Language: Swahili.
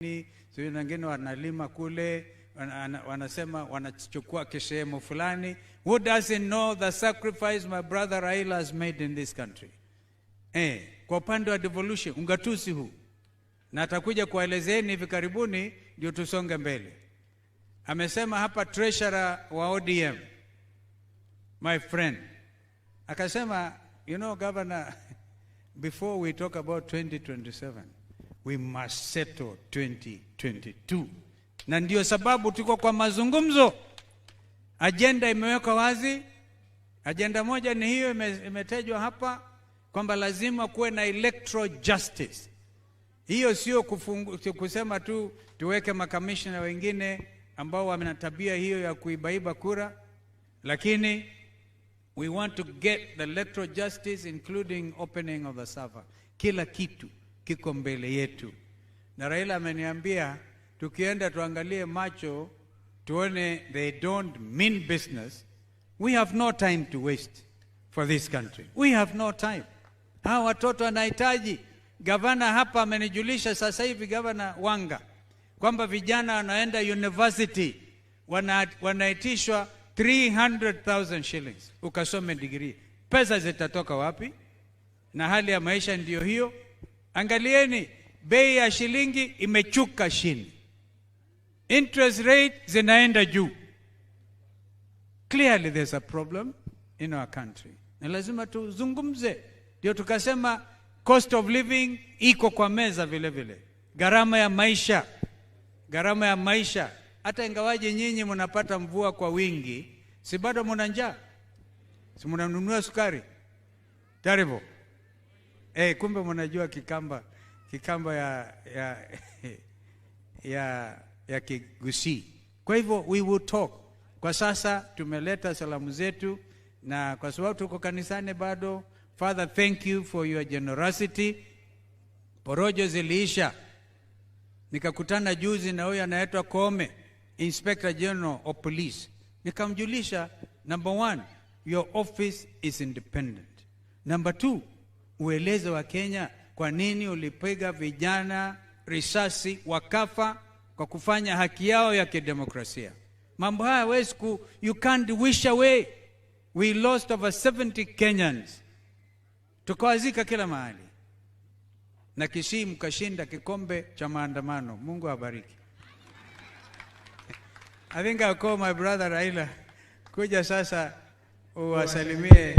Sio wengine wanalima kule, wanasema wanachukua kisehemu fulani. Who doesn't know the sacrifice my brother Raila has made in this country? Kwa upande wa devolution, ungatuzi huu, na atakuja kuwaelezeni hivi karibuni, ndio tusonge mbele. Amesema hapa treasurer wa ODM, my friend, akasema, "Governor, before we talk about 2027, we must settle 2022." Na ndio sababu tuko kwa mazungumzo. Ajenda imewekwa wazi. Ajenda moja ni hiyo imetajwa hapa kwamba lazima kuwe na electoral justice. Hiyo sio kusema tu tuweke makamishna wengine ambao wana tabia hiyo ya kuibaiba kura, lakini we want to get the electoral justice, including opening of the server. Kila kitu kiko mbele yetu, na Raila ameniambia tukienda tuangalie macho tuone they don't mean business. We have no time to waste for this country. We have no time. Hawa watoto wanahitaji. Gavana hapa amenijulisha sasa hivi, Gavana Wanga, kwamba vijana wanaenda university wanaitishwa 300,000 shillings ukasome degree. Pesa zitatoka wapi? Na hali ya maisha ndiyo hiyo. Angalieni, bei ya shilingi imeshuka chini, interest rate zinaenda juu. Clearly there's a problem in our country, na lazima tuzungumze. Ndio tukasema cost of living iko kwa meza vile vile, gharama ya maisha, gharama ya maisha. Hata ingawaje nyinyi mnapata mvua kwa wingi, si bado mna njaa? Si mnanunua sukari? Terrible. Kumbe mnajua Kikamba ya Kigusii. Kwa hivyo we will talk. Kwa sasa tumeleta salamu zetu, na kwa sababu tuko kanisani bado, Father, thank you for your generosity. Porojo ziliisha. Nikakutana juzi na huyu anaitwa Koome, Inspector General of Police. Nikamjulisha, number one, your office is independent. Number two, ueleze Wakenya kwa nini ulipiga vijana risasi wakafa kwa kufanya haki yao ya kidemokrasia. Mambo haya hawezi ku, you can't wish away. We lost over 70 Kenyans, tukawazika kila mahali, na Kisii mkashinda kikombe cha maandamano. Mungu awabariki. I think I'll call my brother Raila kuja sasa uwasalimie.